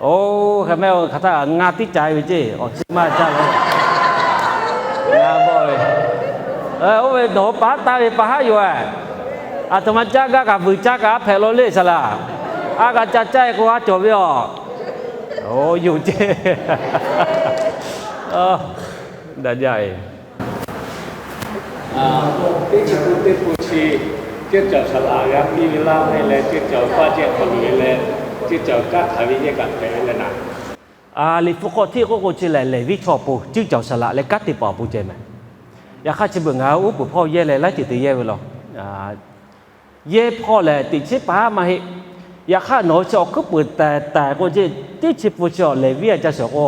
Oˇ hk'e mehˆ hk'aˬ htaˇ ngaˇ tiˉ ca ve ceˇ, awˬ chi maˇ caˇ le. Ngaˇ bawˆ ve, oˇ ve nawˬ hui pa haˉ taˇ ve pa haˉ yoˬ-eh. Aˬ htoꞈ ma caˇ gaˇ kaꞈ vuiˬ caˇ kaꞈ a hpehꞈ law le saˍ laꞈ. A g'a ca caˇ-e k'o a cawˬ ve aˬ. Oˇ yoˬ ceˇ. Daꞈ jaˇ-e. Teˇ chi pun teˇ pun chi, ceˇ cawˬ saˍ laꞈ g'a piˇ ve laˇ ve leh, ceˇ cawˬ paˇ ceˇ hk'aw loꞈ-e leh, ceˇ cawˬ kanˉ hkanˍ ve yehˇ kaꞈ hpehꞈ ve leh naˍ. Liꞈ hpu hk'aw hteˇ k'oˆ k'o chi lehˬ, Leˍviˆ chaw awˬ pon ceˇ cawˬ saˍ laꞈ leh kanˉ te paˍ awˬ pon ceh mehˬ. Yaꞈ hk'aˇ chi beuꞈ ngaˬ hui uˉ peunˍ hpawˇ yehˇ leh laiˉ ceuˬ te yehˇ ve law. Yehˇ hpawˇ lehˬ teꞈ chiˉ paˍ haˉ maˇ heˆ. Yaꞈ hk'aˇ nawˬ hui chi awˬ hkuiˉ peuˍ taiˍ taiˍ k'o ceˇ, teˇ chi pun chi awˬ Leˍviˆ a ca shawˍ k'o,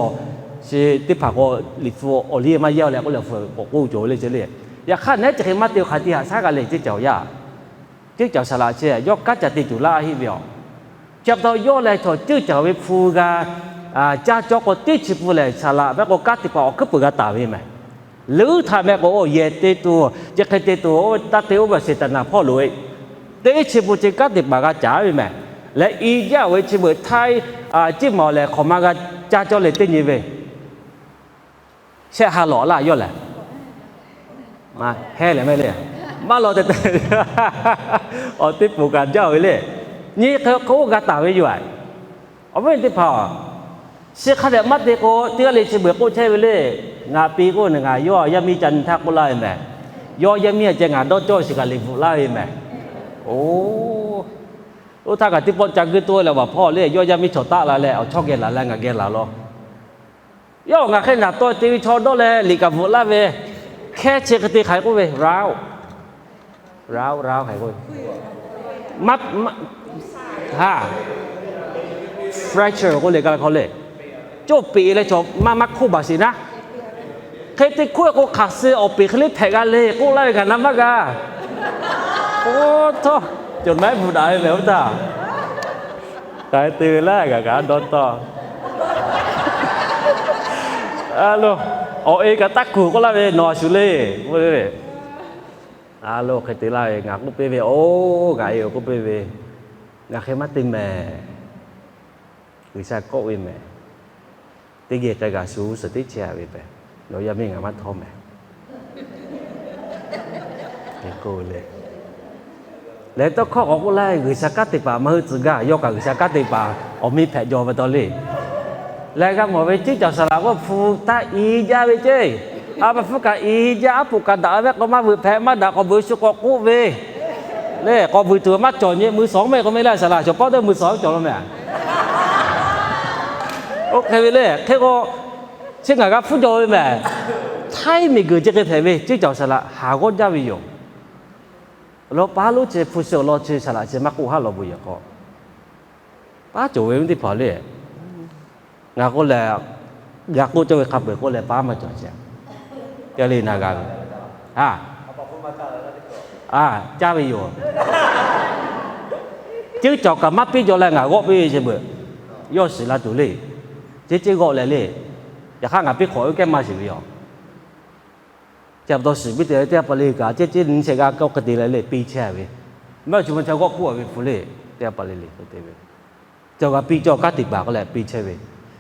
chi teˇ hpaˍ k'o Liꞈ hpu awˬ liˇ maˇ yehˇ leh k'oˆ leh hpu k'awꞈ k'oˆ cawˬ ve le ceˇ le. Yaꞈ hk'aˇ nehˉ chi hk'e maˇ te hk'aˬ te haꞈ shaˉ g'a le ceˇ cawˬ yaˇ. Ceˇ cawˬ saˍ laꞈ chi yawˇ kanˉ ca te tuˬ laˇ heˆ ve aˬ. Chi pa taw yawˇ leh chaw ceˇ cawˬ ve hpu g'a caˇ cawˇ k'o teˇ chi pun lehˬ saˍ laꞈ ve k'o kanˉ te paˍ awˬ hkuiˉ peuˍ g'a taˍ ve mehˬ. Leuˉ htaꞈ meh k'o oˇ yehˬ te tuˬ, chi hk'e te tuˬ, taˇ te oˇ ve Saˍtanˍ hpawˇ loꞈ-e. Teˇ chi pun chi kanˉ te paˍ g'a caˍ ve mehˬ. Leh i jaˇ ve chi beuꞈ htaiˇ, ceˇ maˬ lehˬ hk'awꞈ ma g'a caˇ cawˇ le teˇ nyi ve shehˆ ha lawꞈ laˇ yawˇ lehˬ. Heh lehˬ mehˆ le, maˇ law te te, awˬ teˇ poˬ kaꞈ jaˇ ve le. Nyi hk'e k'o g'a taˍ ve yoˬ-a. Awˬ viˉ teˇ hpaˍ, chi hk'a dehꞈ maˇ te k'o teˇ g'aˇ le chi beuꞈ k'oˆ chehˇ ve le. Ngaˬ pi k'oˆ ve ngaˬ yawˇ yaˇ miˇ ca nyi htaˇ k'oˆ laˇ ve mehˬ. Yawˇ yaˇ miˇ a ceh ngaˬ dawˇ cawˇ shiˍ kaꞈ liꞈ bvuhꞈ laˇ ve mehˬ. Oˬ, oˇ htaˇ kaꞈ teˇ pawˆ ca g'uiˇ toˇ leh awˬ baˬ hpawˇ le, yawˇ yaˇ miˇ chaw taˆ la leh awˬ chawˇ geh laˬ leh ngaˬ geh laˬ law. Yawˇ ngaˬ hk'e naˍ taw te ve chaw dawˇ leh liꞈ kaꞈ bvuhꞈ laˇ ve, hkehˇ chi hk'e te hk'aˬ hk'e k'oˆ ve, เรา เรา เรา hk'aˬ hk'e k'oˆ ve, ha, fracture k'oˆ le, ka la hk'aw le, cawˇ peꞈ leh chaw maˇ maˇ hk'oˆ baˬ sheˍ naˉ. Hk'e te hk'oˆ k'o hk'aˬ suh awˬ peꞈ hk'e le hpehꞈ g'a le k'oˆ laˇ ve ngaˬ na maˇ g'a. Oˇ htawˇ, cawˬ mehˉ bvuhꞈ daꞈ ve mehˬ oˇ htaˇ, k'ai te ve laˇ gaˬ kaꞈ dawˇ tawˇ. A lo, awˬ e kaꞈ taˇ kuˬ k'oˆ laˇ ve nawˬ a shuˍ le. A lo, hk'e te laˇ ve ngaˬ k'oˆ piˇ ve, oˇ, ngaˬ e awˬ k'oˆ piˇ ve, ngaˬ hk'e maˇ te mehˬ. G'uiˬsha kawˆ ve mehˬ. Teˇ geh k'ai gaˬ shu suhˍ teˇ chehˇ a ve pehˬ. Nawˬ yaˇ miˇ ngaˬ maˇ htawˇ mehˬ. Leh tawˇ hkawˇ k'awꞈ k'oˆ laˇ, G'uiˬsha kanˉ te paˍ maˇ heuˆ tcuh gaˇ, yawˇ kaꞈ G'uiˬsha kanˉ te paˍ awˬ miˇ hpehꞈ jaw ve taw le. Leh g'a mawˬ ve ceˇ cawˬ saˍ laꞈ k'oˆ hpu taˇ i jaˇ ve ceˇ. A pa hpfuhˇ kaꞈ i jaˇ, aˉ poꞈ kaꞈ daꞈ ve k'o maˇ veuꞈ hpehꞈ, maˇ daꞈ k'awꞈ veuꞈ shu k'awꞈ k'oˆ ve le. K'awꞈ veuꞈ tuˬ maˇ cawˬ nyi, มือสอง mehˆ k'o mehˆ le, saˍ laꞈ shawˍ pawˇ teˇ มือสอง cawˬ law mehˬ. Oˇ hk'e ve le, hk'e k'o, chi ngaˬ g'a hpfuhˇ jaw ve mehˬ. Htaiˇ miˬguiˬ chi hk'e hpehꞈ ve ceˇ cawˬ saˍ laꞈ haˍ g'awˇ jaˇ ve yoˬ. Awˬ lawn paˉ lonˉ chi hpu suh awˬ lawn chi saˍ laꞈ chi maˇ k'oˆ haˉ law bvuhꞈ yehˬ k'aw. Paˉ cawˬ ve teˇ hpaˍ le. Ngaˬ k'oˆ lehˬ, g'a k'oˆ cawˇ ve hk'a peu-eˬ k'oˆ leh paˉ maˇ cawˬ ce. Teˇ g'aˇ le na g'a ve, a, a, caˇ ve yoˬ. Ceˇ cawˬ kaꞈ maˇ piˇ jaw leh ngaˬ g'awˆ piˇ ve ce beuꞈ, yawˇ shiˍ la tuˬ le. Ceˇ ceˇ g'awˆ leh le. Yaꞈ hk'aˇ ngaˬ piˇ hk'awꞈ ve kehˉ maˇ shiˍ ve yoˬ. Chi pa taw shiˍ piˇ te teˇ g'aˇ pa le kaꞈ, ceˇ ceˇ nyi shehˍ g'a kawˆ hk'e te leh le piˇ chehˇ ve, maˇ heˆ chi ma ca g'awˆ hpuˇ a ve hpu le. Teˇ g'aˇ pa le le k'oˆ te ve, cawˬ g'a piˇ cawˇ kanˉ te paˍ k'oˆ leh piˇ chehˇ ve,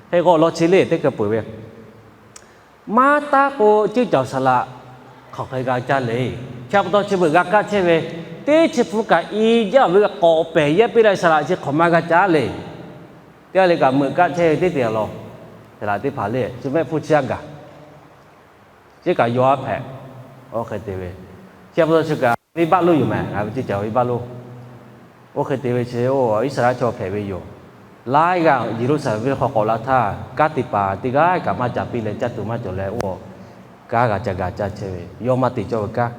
hk'e k'o awˬ lawn chi le teˇ hkui peuˬ ve, maˇ taˉ k'o ceˇ cawˬ saˍ laꞈ hk'aˬ hk'e g'a caˇ le. Chi pa taw chi beuꞈ g'a kaˇ chehˇ ve, teˇ chi hpu kaꞈ i jaˇ ve k'awꞈ pehˬ yehˇ piˇ la ve saˍ laꞈ chi hk'awꞈ maˇ g'a caˉ le. Teˇ g'aˇ le kaꞈ meuꞈ kaˆ chehˇ ve teˇ te a law. Saˍ laꞈ teˇ hpaˍ le, chi mehˆ hpfuhˇ chi a gaˬ, chi kaꞈ yaw a hpehꞈ. Oˇ hk'e te ve, chi pa taw chi kaꞈ venˇbaˆ lonˉ yoˬ mehˍ, ngaˬ ve teˇ ceuˬ venˇbaˆ lonˉ. Oˇ hk'e te ve chi, oˇ Iˉsaˍreˍlaˆ chaw hpehꞈ ve yoˬ. Laiˉ g'aˇ Yeˍruˆsaˍlehnˍ venˇ hk'aw k'awꞈ la htaˇ, kanˉ te paˍ teˇ g'aˇ kaꞈ maˇ ca piˇ leh caˇ tuˬ maˇ cawˬ leh, oˇ kanˉ g'a ca ga caˇ chehˇ ve, yawˇ maˇ te cawˇ ve kanˉ.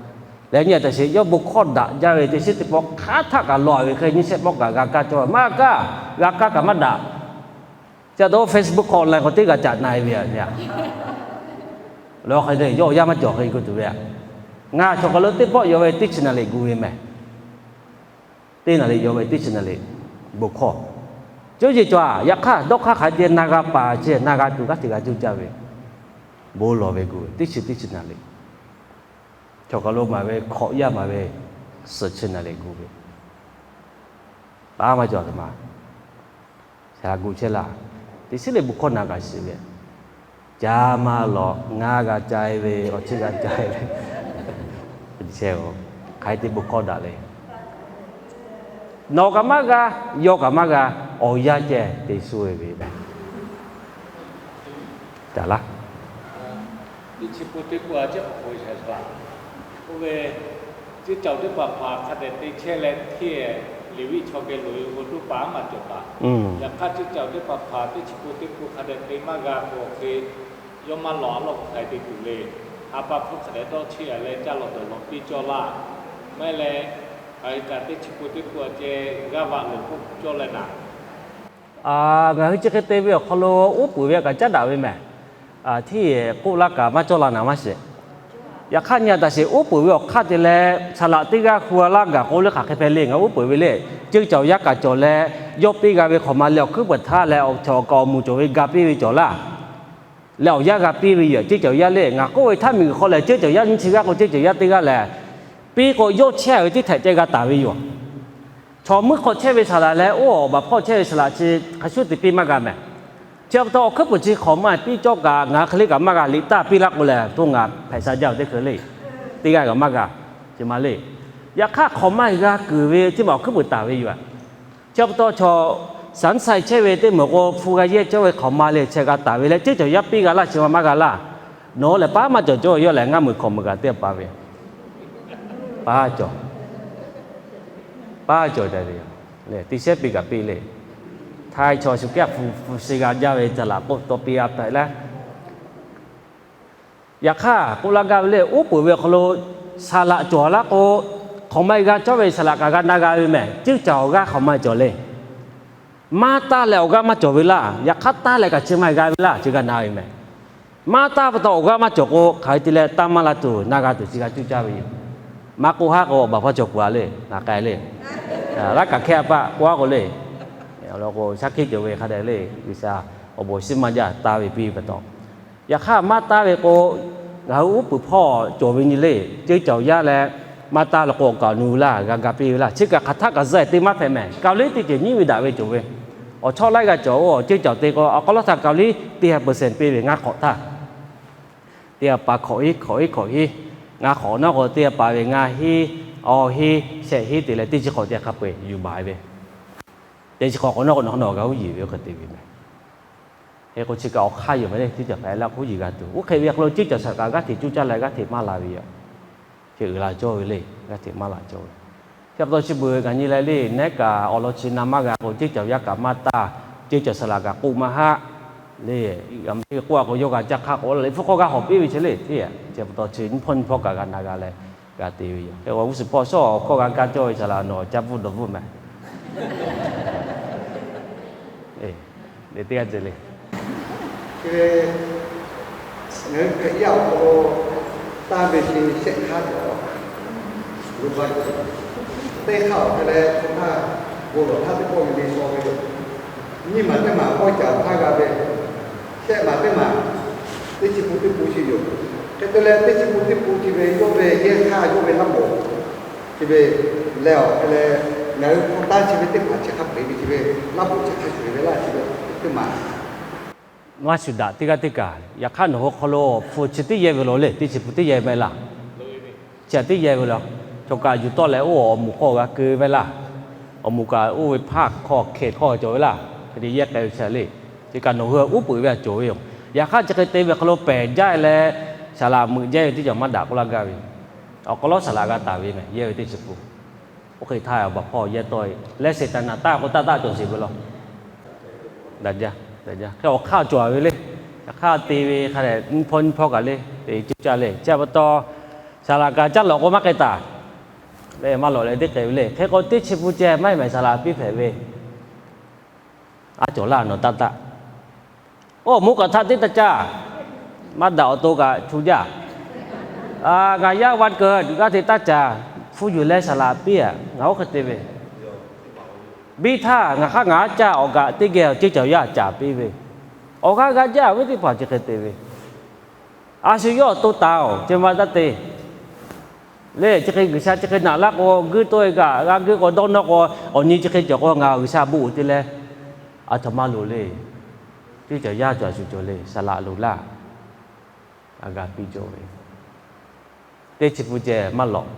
Leh nyi a taꞈ sheˍ, yawˇ bon hkawˇ daꞈ jaˇ ve teˇ shiˉ teˇ pawˆ hk'aˉ htaˆ kaꞈ law ve hk'e nyiˇ shehˆ pawˆ kaꞈ g'a kaˇ cawˇ ve, maˇ kaˇ, g'a kaˇ kaꞈ maˇ daꞈ. Chi a taw Facebook hk'aw online k'o teˇ g'aˇ caꞈ na e ve a. Lawˬ hk'e te yawˇ awˬ yanˇ maˇ cawˬ hk'e k'oˆ tuˬ ve a. Ngaˬ chaw hk'aw lo teˇ pawˆ yaw ve teˇ chi naˍ riˍ gu ve mehˍ. Teˇ naˍ riˍ yaw ve teˇ chi naˍ riˍ bon hkawˇ. Cuˇ yiˍ cawˬ a, yaꞈ hk'aˇ dawˇ hk'aˇ hk'aˬ hk'e te na g'a paˍ chi na g'a tuˬ g'aˇ hteꞈ g'a cuˇ caˇ ve, bon lawˬ ve gu ve teˇ chi teˇ chi naˍ riˍ. Chaw hk'aw lo maˍ ve hk'awꞈ yaˇ maˍ ve suhˍ chi naˍ riˍ gu ve, taˇ maˇ cawˬ a htoꞈ ma. Saˍ laꞈ gu chehˇ laˇ. Teˇ shiˉ le bon hkawˇ na g'a shiˍ ve, ca maˇ lawˬ, ngaˇ g'a ca e ve, awˬ chi g'a ca e ve, hk'aˬ hk'e te bon hkawˇ daꞈ le. Nawˬ kaꞈ maˇ g'a, yawˇ kaꞈ maˇ g'a, awˬ yanˇ ceh te shu e ve mehˍ. Caˍ laˇ. Teˇ chi pun teˇ pun a ciˉ k'awꞈ k'oꞈ e shehˍ hpaˇ k'oˆ ve, ceˇ cawˬ teˇ hpaˍ hpaˍ hk'a dehꞈ te chehˇ leh hteˇ, Leˍviˆ chaw geh loꞈ e k'o toˇ paˍ maˇ cawˬ paˍ. Yaꞈ hk'aˇ ceˇ cawˬ teˇ hpaˍ hpaˍ teˇ chi pun teˇ pun hk'a dehꞈ te maˇ g'a k'o, hk'e yawˇ maˇ lawˬ a lawˇ k'o hk'aˬ hk'e te tuˬ le. Ha pa hpfuhˇ hk'a dehꞈ dawˇ chehˇ a leh caˇ lawˬ dawˬ lawˬ piˇ cawˇ laˇ. Maˇ heˆ leh, hk'aˬ hk'e kaꞈ teˇ chi pun teˇ pun a ceh g'aˇ vaꞈ loˍ k'oˆ cawˇ leh naˍ. Ngaˬ hui chi hk'e te ve awˬ hk'aw lo uˉ peunˍ ve kaꞈ caˉ daꞈ ve mehˍ. Hteˇ k'oˆ laˇ kaꞈ maˇ cawˇ la naˍ maˇ shiˍ. Yaꞈ hk'aˇ nyi a taꞈ sheˍ, uˉ peunˍ ve awˬ hk'aˇ te leh saˍ laꞈ teˇ g'aˇ hu a laˇ gaˬ k'o le hk'aˬ hk'e hpehꞈ le. Ngaˬ uˉ peunˍ ve le, ceˇ cawˬ yaˇ kaꞈ cawˬ leh, yawˇ piˇ g'a ve hk'awꞈ ma leh awˬ hkuiˉ peuˬ htaˇ leh awˬ chaw awˬ kaꞈ awˬ moˍ cawˬ ve ga piˇ ve cawˬ laˇ. Leh awˬ yanˇ g'a piˇ ve yoˬ. Ceˇ cawˬ yaˇ le ngaˬ k'oˆ ve htaˇ miˬguiˬ hk'aw lehˬ, ceˇ cawˬ yaˇ nyiˇ chi g'aˇ k'o ceˇ cawˬ yaˇ teˇ g'aˇ lehˬ, piˇ k'o yawˇ chehˇ ve teˇ htehꞈ ceh g'a taˍ ve yoˬ. Chaw meuˇ hk'aw chehˇ ve saˍ laꞈ leh oˇ awˬ baˬ hpawˇ chehˇ ve saˍ laꞈ chi hk'a shuˉ te piˇ maˇ g'a mehˍ. Chi pa taw awˬ hkuiˉ peuˬ chi hk'awꞈ maˇ piˇ cawˇ kaꞈ ngaˬ hui hk'e le kaꞈ maˇ g'a liꞈ taˇ piˇ laˇ k'o lehˬ, to ngaˬ hpehꞈ sha jaˇ ve teˇ hkui le. Teˇ g'aˇ kaꞈ maˇ g'a, chi ma le. Yaꞈ hk'aˇ hk'awꞈ maˇ g'a kuiˬ ve teˇ maˬ awˬ hkuiˉ peuˬ taˍ ve yoˬ. Chi pa taw chaw saˍ nsaˇ chehˇ ve teˇ moˍ k'o hpu g'a yehˇ cawˇ ve hk'awꞈ ma le chehˇ g'a taˍ ve leh, ceˇ cawˬ yaˇ piˇ g'a laˇ chi ma maˇ g'a laˇ. Nawˬ lehˬ paˉ maˇ cawˬ cawˇ yawˇ lehˬ ngaˇ meuꞈ hkawꞈ meuꞈ kaꞈ teˇ g'aˇ pa ve, paˉ cawˬ, paˉ cawˬ daꞈ ve yoˬ. Teˇ shehˉ piˇ kaꞈ piˇ le. Htaiˍ chaw shu kehˉ hpu hpu shi g'a jaˇ ve saˍ laꞈ k'oˆ taw piˇ a hpehꞈ leh, yaꞈ hk'aˇ k'oˆ laˇ gaˇ ve le, uˉ peunˍ ve awˬ hk'aw lo saˍ laꞈ cawˬ laˇ k'o, hk'awꞈ ma g'a cawˇ ve saˍ laꞈ kaꞈ g'a na g'a ve mehˍ. Ceˇ cawˬ awˬ g'aˇ hk'awꞈ ma cawˬ le. Maˇ taˇ leh awˬ g'aˇ maˇ cawˬ ve laˇ. Yaꞈ hk'aˇ taˇ leh kaꞈ chi ma g'a ve laˇ, chi g'a na ve mehˍ. Maˇ taˇ pa taw awˬ g'aˇ maˇ cawˬ k'o, hk'aˬ hk'e te leh taˇ maˇ la tuˬ na g'a tuˬ chi g'a cuˇ caˇ ve yoˬ. Maˇ k'oˆ haˉ k'o, awˬ baˬ hpawˇ cawˬ kuˬ a le, naˍ k'ai le. Laˇ kaꞈ hkehˇ a paˆ k'oˆ a k'o le, awˬ lawn k'o shaˉ hkiˆ cawˬ ve hk'a dehꞈ le, G'uiˬsha awˬ bon shiˉ maˇ jaˇ taˇ ve piˇ ve pa taw. Yaꞈ hk'aˇ maˇ taˇ ve k'o, ngaˬ hui uˉ peunˍ hpawˇ cawˬ ve nyi le, ceˇ cawˬ yaˇ leh maˇ taˇ leh k'o awˬ kaꞈ nu laˇ, g'a ga piˇ ve laˇ. Chi kaꞈ hk'aˬ htaˆ kaꞈ zuhˆ te maˇ hpehꞈ mehˍ. Kaoˍliˇ teˇ ceuˬ nyiˉ ve daꞈ ve cawˬ ve, awˬ chawˇ laiˉ g'a cawˬ oˇ ceˇ cawˬ te k'o awˬ hk'aw lo htaꞈ kaoˍliˇ teˇ ha percent piˇ ve ngaˇ hk'awꞈ htaˇ, teˇ ha pa hk'awꞈ hiˉ hk'awꞈ hiˉ hk'awꞈ hiˉ, ngaˇ hk'awꞈ nawˉ k'o teˇ ha pa ve ngaˇ hiˉ, awˇ hiˉ, shehˆ hiˉ te leh teˇ chi hk'awꞈ te hk'a peu-eˬ yuˬ baˬ ve. Teˇ chi hk'awꞈ k'awꞈ nawˉ k'o nawˬ hk'aw nawˬ g'a huˉ yiˍ ve hk'e te ve mehˍ. Hk'e k'o chi kaꞈ awˬ hk'aˇ yoˬ mehˍ le, teˇ cawˬ hpehꞈ la k'o huˉ yiˍ g'a tuˬ. Oˇ hk'e ve awˬ hk'aw lo ceˇ cawˬ saˍ laꞈ kaꞈ g'aˇ hteꞈ cuˇ caˇ leh g'aˇ hteꞈ maˇ la ve yoˬ. Chi uiˍ la cawˇ ve le, g'aˇ hteꞈ maˇ la cawˇ ve. Chi pa taw chi beuꞈ ngaˬ nyi leh le, nehˉ kaꞈ awˬ lawn chi na maˇ g'a k'o, ceˇ cawˬ yaˇ kaꞈ maˇ taˇ, ceˇ cawˬ saˍ laꞈ kaꞈ k'oˆ maˇ haˆ le. G'a ma teˇ k'oˆ a k'o, yawˇ g'a caˇ hk'aˇ k'o, liꞈ hpu hkawˇ g'a hawˬ piˇ ve chi le, chi pa taw chi nyiˇ hpawˇ nyiˇ hpawˇ kaꞈ g'a na g'a leh g'a te ve yoˬ. Hk'e k'o, g'uˇ suhˍ hpawˇ shawˉ awˬ hkawˇ g'a kaˇ cawˇ ve saˍ laꞈ nawˬ caˇ bvuhˆ dawˬ bvuhˆ mehˍ. Teˇ g'aˇ ceh le. Ngaˬ hui Hkriꞈ yaˇ awˬ hk'aw lo tanˇ ve chi shehˆ hk'aˇ cawˬ. Teˇ hk'aˇ awˬ hk'e leh chaw htaˇ bon lawˬ htaˇ teˇ pawˆ ve le shaw ve yoˬ. Nyiˇ maˬ teˇ maˬ pawˆ caˍ htaˇ g'a ve, shehˆ maˬ teˇ maˬ teˇ chi pun teˇ pun chi yoˬ. Hk'e te leh teˇ chi pun teˇ pun chi ve yawˇ ve yehˇ htaˇ yawˇ ve laˇ mawˬ chi ve leh awˬ hk'e leh, ngaˬ hui hk'aw tanˇ chi ve teˇ hpaˍ chi hk'a peu-eˬ ve chi ve laˇ mawˬ chi hk'a shuˍ ve laˇ chi ve teˇ maˬ maˇ shuˍ daꞈ teˇ g'aˇ teˇ kaꞈ. Yaꞈ hk'aˇ nawˬ hui hk'aw lo hpu chi teˇ yehˇ ve law le, teˇ chi pun teˇ yehˇ mehˆ laˇ. Chi htaꞈ teˇ yehˇ ve le, chaw kaꞈ yuˬ tawˆ leh oˇ awˬ moˍ hk'aw g'a keu ve laˇ. Awˬ moˍ kaꞈ oˇ ve hpaˇ hk'aw hkeh hk'aw cawˬ ve laˇ. Hk'e te yehˇ k'ai ve chi le. Chi kaꞈ nawˬ hui uˉ peunˍ ve htaꞈ cawˬ ve yoˬ. Yaꞈ hk'aˇ chi hk'e te ve hk'aw lo pehˬ jaˇ leh, saˍ laꞈ meuꞈ jaˇ ve teˇ cawˬ maˇ daꞈ k'oˆ laˇ gaˇ ve. Awˬ hk'aw lo saˍ laꞈ g'a taˍ ve mehˍ, yehˇ ve teˇ chi pun. Oˇ hk'e htaˇ awˬ baˬ hpawˇ yehˇ tawˆ e leh, Seˍtanˍ taˇ k'o taˇ taˆ cawˬ sheˍ ve law. Daꞈ jaˇ, daꞈ jaˇ. Hk'e awˬ hk'aˇ cawˬ ve le. Yaꞈ hk'aˇ te ve hk'a dehꞈ nyiˇ hpawˇ nyiˇ hpawˇ kaꞈ le, te ceuˇ caˇ le. Chi pa taw, saˍ laꞈ kaꞈ caˇ lawꞈ k'o maˇ k'ai taˍ. Leh maˇ lawꞈ leh teˇ k'ai ve le. Hk'e k'o teˇ chi pun ceh maˇ heˆ mehˍ, saˍ laꞈ piˇ hpehꞈ ve. Aˉ cawˬ laˇ nawˬ taˇ taˆ. Oˇ mvuhˇ kaꞈ htaꞈ teˇ taˇ caˇ. Maˇ daꞈ awˬ to kaꞈ chu jaˇ. Ngaˬ yaˇ van kuiˬ g'aˇ hteꞈ taˇ caˍ. Hpu yuˬ leh saˍ laꞈ piˇ-a. Ngaˬ oˇ hk'e te ve, biˇ htaˇ ngaˬ hk'aˇ ngaˬ aˉ caˇ, awˬ kaꞈ teˇ geh awˬ ceˇ cawˬ yaˇ caˍ piˇ ve. Awˬ g'aˇ g'a jaˇ ve teˇ hpaˍ chi hk'e te ve. A shu yawˇ awˬ to taˍ-oˬ, chi ma taˇ te. Le chi hk'e G'uiˬsha chi hk'e naꞈ laˇ k'o, guiˇ tawˆ e kaꞈ g'a guiˇ k'o, dawˇ nawˇ k'o, awˬ nyi chi hk'e cawˬ k'o, ngaˬ G'uiˬsha bon uiˍ te leh, a htoꞈ ma loˍ le. Teˇ cawˬ yaˇ cawˬ a shu cawˬ le, saˍ laꞈ loˍ laˇ. A g'a piˇ cawˬ ve, teˇ chi pun ceh maˇ lawꞈ.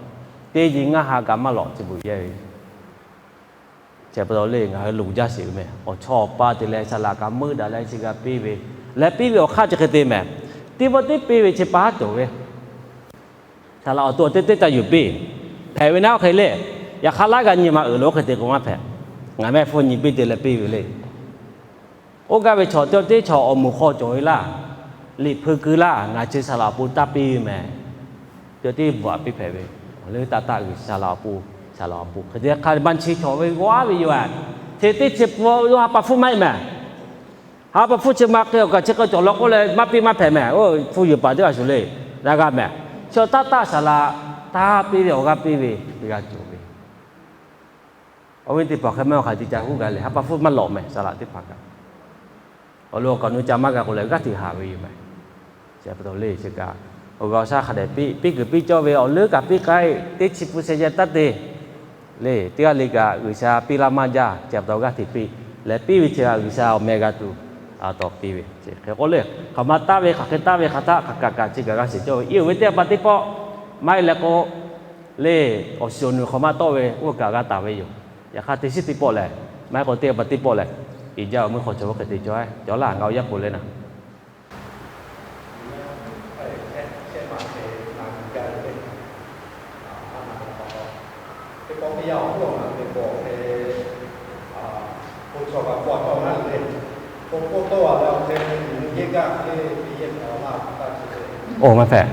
Teˇ nyi ngaˇ ha kaꞈ maˇ lawꞈ chi beuꞈ yehˇ ve. Chi pa taw le ngaˬ hui loˍ jaˇ sheˍ ve mehˍ. Awˬ chawˇ awˬ paˇ te leh saˍ laꞈ kaꞈ meuˇ daꞈ leh chi g'a piˇ ve, leh piˇ ve awˬ hk'aˇ chi hk'e te mehˍ. Teˇ pawˆ teˇ piˇ ve chi pa haˉ cawˬ ve. Saˍ laꞈ awˬ to awˬ teˇ teˇ ca yuˬ piˇ hpehꞈ ve naˉ oˇ hk'e le. Yaꞈ hk'aˇ laˇ g'a nyi ma uiˍ lo oˇ hk'e te k'o maˇ hpehꞈ. Ngaˬ mehˆ hpfuhˇ nyi piˇ te leh piˇ ve le. Oˇ gaˇ ve chaw teˇ teˇ chaw awˬ moˍ hk'aw cawˬ ve laˇ. Liꞈ hpui keu laˇ, ngaˬ chi saˍ laꞈ awˬ pon taˇ piˇ ve mehˍ. Teˇ teˇ bvuhꞈ piˇ hpehꞈ ve. Awˬ leuˉ taˇ taˆ G'uiˬsha laꞈ awˬ pon, saˍ laꞈ awˬ pon hk'e te hk'a ba chi chaw ve g'aˇ ve yoˬ. Chi teˇ chi pun ha pa hpfuhˇ maˇ heˆ mehˍ. Ha pa hpfuhˇ chi ma hk'e awˬ kaꞈ chi hk'e cawˬ law k'oˆ leh maˇ piˇ maˇ hpehꞈ mehˍ. Oˇ hpfuhˇ yuˬ paˍ teˇ g'aˇ shuˍ le, na g'a mehˍ. Chi awˬ taˇ taˆ saˍ laꞈ, taˇ piˇ ve awˬ g'aˇ piˇ ve, g'a cawˬ ve. Awˬ viˉ teˇ hpaˍ hk'e mehˆ awˬ hk'aˬ te ca huˉ g'a le, ha pa hpfuhˇ maˇ lawꞈ mehˍ, saˍ laꞈ teˇ hpaˍ kaꞈ. Awˬ lo awˬ kaꞈ nu ca maˇ g'a k'o leh g'aˇ hteꞈ haˍ ve yoˬ mehˍ. Chi pa taw le chi kaꞈ, awˬ g'aˇ awˬ shaˉ hk'a dehꞈ piˇ piˇ kuiˬ piˇ cawˇ ve awˬ leuˉ kaꞈ piˇ k'ai, teˇ chi pun sheh yehˇ taˇ te. Le teˇ g'aˇ le kaꞈ G'uiˬsha piˇ laˇ maˇ jaˇ, chi pa taw g'aˇ hteꞈ piˇ. Leh piˇ ve chi kaꞈ G'uiˬsha awˬ meh g'a tuˬ, a taw piˇ ve. Chi hk'e k'oˆ le, hk'aˬ ma taˆ ve hk'aˬ hk'e taˆ ve hk'aˬ htaˆ hk'aˬ kaꞈ kaꞈ chi kaꞈ g'aˇ shiˍ cawˇ ve. Iˉ uiˍ ve teˇ pa teˇ pawˆ maˇ heˆ leh k'o, le awˬ shiˍ awˬ nu hk'aˬ ma tawˆ ve oˇ kaꞈ g'a taˍ ve yoˬ. Yaꞈ hk'aˇ teˇ shiˉ teˇ pawˆ lehˬ, maˇ heˆ k'o teˇ pa teˇ pawˆ lehˬ, iˉ jaˇ awˬ meuˇ hk'aw chaw oˇ hk'e te cawˇ, cawˇ laˇ ngaˬ awˬ yaˇ k'oˆ le naˍ. Oˇ maˇ hpehꞈ.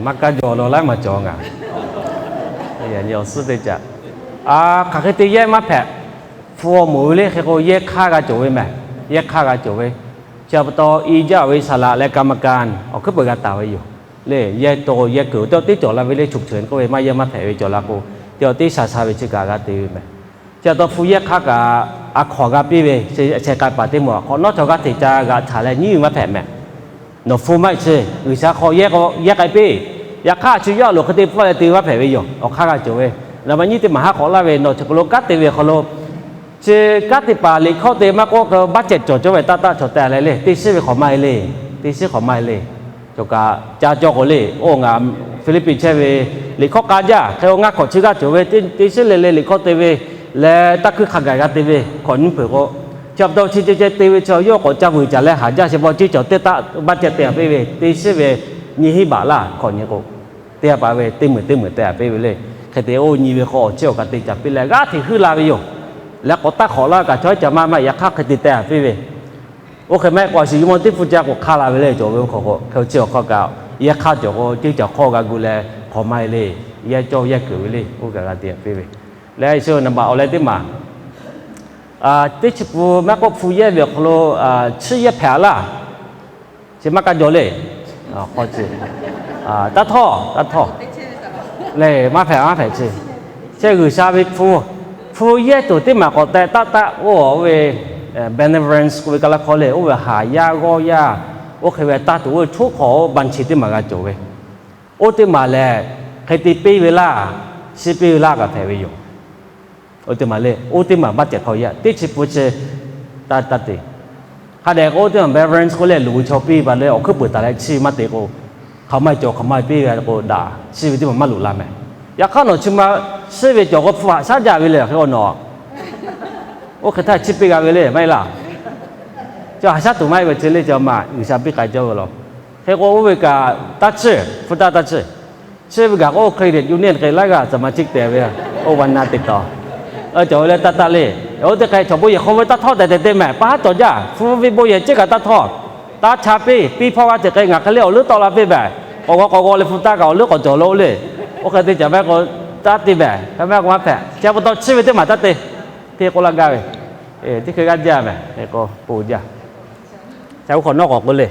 Maˇ kaˇ jaw law laiˉ maˬ cawˬ ngaˬ. Awˬ suhˉ teˇ caꞈ, hk'aˬ hk'e te yehˇ maˇ hpehꞈ. Hpu awˬ moˍ ve le hk'e k'o yehˇ hk'aˇ g'a cawˬ ve mehˍ. Yehˇ hk'aˇ g'a cawˬ ve. Chi pa taw iˉ jaˇ ve saˍ laꞈ leh กรรมการ awˬ hkuiˉ peuˬ g'a taˍ ve yoˬ. Le yehˇ to yehˇ kuiˬ teˇ teˇ cawˬ la ve le ฉุกเฉิน k'oˆ ve maˇ yehˇ maˇ hpehꞈ ve cawˬ la k'o, teˇ teˇ sha sha ve chi kaꞈ g'a te ve mehˍ. Chi pa taw hpu yehˇ hk'aˇ kaꞈ a hk'awꞈ g'a piˇ ve, sheh k'ai paˍ teˇ moˍ hk'awꞈ nawˉ chaw g'aˇ hteꞈ ca g'aꞈ htaꞈ leh nyiˉ ve maˇ hpehꞈ mehˍ. Nawˬ hpu maˇ heˆ chi G'uiˬsha hk'aw yehˇ k'o yehˇ k'ai piˇ. Yaꞈ hk'aˇ a shu yawˇ a loˍ hk'e te pfuhˇ leh te maˇ hpehꞈ ve yoˬ. Awˬ hk'aˇ g'a cawˬ ve, naˍ baꞈ nyiˇ teˇ maˬ haˉ hk'awꞈ laˇ ve nawˬ chi hk'aw lo kanˉ te ve awˬ hk'aw lo, chi kanˉ te paˍ liꞈ hkawˇ te maˇ k'oˆ k'o baˆ cehˬ cawˬ cawˇ ve taˇ taˆ chaw te leh le, teˇ shiˉ ve hk'awꞈ maˇ heˆ le. Teˇ shiˉ hk'awꞈ maˇ heˆ le. Chaw kaꞈ ca cawˇ k'o le, oˇ ngaˬ Hpiˇliˇpiˆ chehˇ ve liꞈ hkawˇ k'a jaˇ hk'e k'o ngaˇ hkawꞈ chi g'aˇ cawˬ ve, teˇ shiˉ le le liꞈ hkawˇ te ve leh taˇ hkuiˇ hk'a gaˬ g'a te ve hkawꞈ nyiˇ hpeuꞈ k'o, chi pa taw chi ceh ceh te ve chi yawˇ k'awꞈ ca vuiˬ caˍ leh haˍ jaˇ shehˍ paw ceˇ cawˬ teˇ taˆ baˆ cehˬ te a piˇ ve, teˇ shiˉ ve nyiˇ hinˉ baꞈ laˇ hkawꞈ nyi k'o, teˇ ha pa ve teˇ meunˍ teˇ meunˍ te a piˇ ve le. Hk'e te oˇ nyi ve k'o awˬ chehˇ awˬ kaꞈ te caˍ piˇ leh g'aˇ hteꞈ heuˆ la ve yoˬ. Leh k'awꞈ taˇ hk'awꞈ laˇ kaꞈ chaw ca maˇ maˇ yaꞈ hk'aˇ hk'e te te a piˇ ve Oˇ hk'e maˇ heˆ k'o, a shu yawˇ mawˇ teˇ hpfuhˇ caˇ k'o hk'aˇ la ve le cawˬ ve. Oˇ hk'e k'o, hk'e chi awˬ hk'aw kaꞈ yehˇ hk'aˇ cawˬ k'o, teˇ cawˬ hk'awˇ g'a gu leh hk'awꞈ maˇ e le, yehˇ cawˇ yehˇ kuiˬ ve le, oˇ kaꞈ g'a te yaꞈ piˇ ve. Leh chi naˍ baꞈ awˬ leh teˇ maˬ, teˇ chi pun maˇ k'oˆ, hpu yehˇ ve awˬ hk'aw lo chiˇ yehˇ hpehꞈ a laˇ. Chi maˇ kaˇ jaw le. Taˇ htawˇ, taˇ htawˇ. Lehˬ, maˇ hpehꞈ, maˇ hpehꞈ chi. Chi G'uiˬsha ve hpu, hpu yehˇ tuˬ teˇ maˬ k'awꞈ teh taˆ taˆ, oˇ ve benevolence k'oˆ ve kaꞈ laˇ hkawˇ le, oˇ ve haˍ yaˇ g'awˇ yaˇ, oˇ hk'e ve taˇ tuˬ oˇ ve htoˉ hk'awꞈ awˬ ban chi teˇ maˬ g'a cawˬ ve. Oˇ teˇ maˬ lehˬ, hk'e te piˇ ve laˇ, chiˇ piˇ ve laˇ kaꞈ hpehꞈ ve yoˬ. Oˇ teˇ maˬ le, oˇ teˇ maˬ maˇ tehꞈ hk'aw yaˇ teˇ chi pun chi taˇ taˇ te. Hk'a dehꞈ k'o, oˇ teˇ maˬ benevolence k'oˆ leh loˍ ve chaw piˇ ve pa leh awˬ hkuiˉ peuˬ taˍ leh chiˇ ve maˇ te k'o, hk'aˬ maˇ cawˬ hk'aˬ maˇ piˇ g'a k'o daꞈ, chiˇ ve teˇ maˬ maˇ loꞈ la mehˍ. Yaꞈ hk'aˇ nawˬ chi ma chiˇ ve cawˬ k'o, hpu haꞈ shaˉ jaˇ ve le, hk'e k'o nawˬ oˇ hk'e htaˇ chiˇ piˇ g'a ve le, maˇ heˆ laˇ. Chi haꞈ shaˉ tuˬ maˇ heˆ ve chi le, chi ma G'uiˬsha piˇ k'ai cawˇ ve law. Hk'e k'o oˇ ve kaꞈ taˇ chiˇ, hpu taˇ taˇ chiˇ. Chiˇ ve gaˬ k'o, credit union hk'e laiˉ g'aˇ สมาชิก te ve, oˇ va na te taw, cawˬ ve leh taˇ taˇ le. Oˇ teˇ hk'e chaw bon yehˬ hk'aw ve taˇ htawˇ tehꞈ tehꞈ te mehˍ, pa haˉ tawˍ jaˇ. Hpu ve bon yehˬ ceˇ kaꞈ taˇ htawˇ, taˇ cha piˇ, piˇ hpawˇ g'a teꞈ hk'e ngaˬ hk'e le awˬ leuˉ tawˆ la piˇ mehˍ. K'awꞈ g'aw k'awꞈ g'aw leh hpu taˇ kaꞈ awˬ leuˉ k'awꞈ cawˬ lo le. Oˇ hk'e te caˍ ve k'o, taˇ te mehˍ, hk'e maˇ k'o maˇ hpehꞈ. Chi pa taw chiˇ ve teˇ maˬ taˇ te, hteˇ k'oˆ laˇ gaˇ ve, teˇ hk'e g'aˇ jaˇ mehˍ, hk'e k'o poˬ jaˇ. Ca oˇ hk'awꞈ nawˉ k'awꞈ k'oˆ le.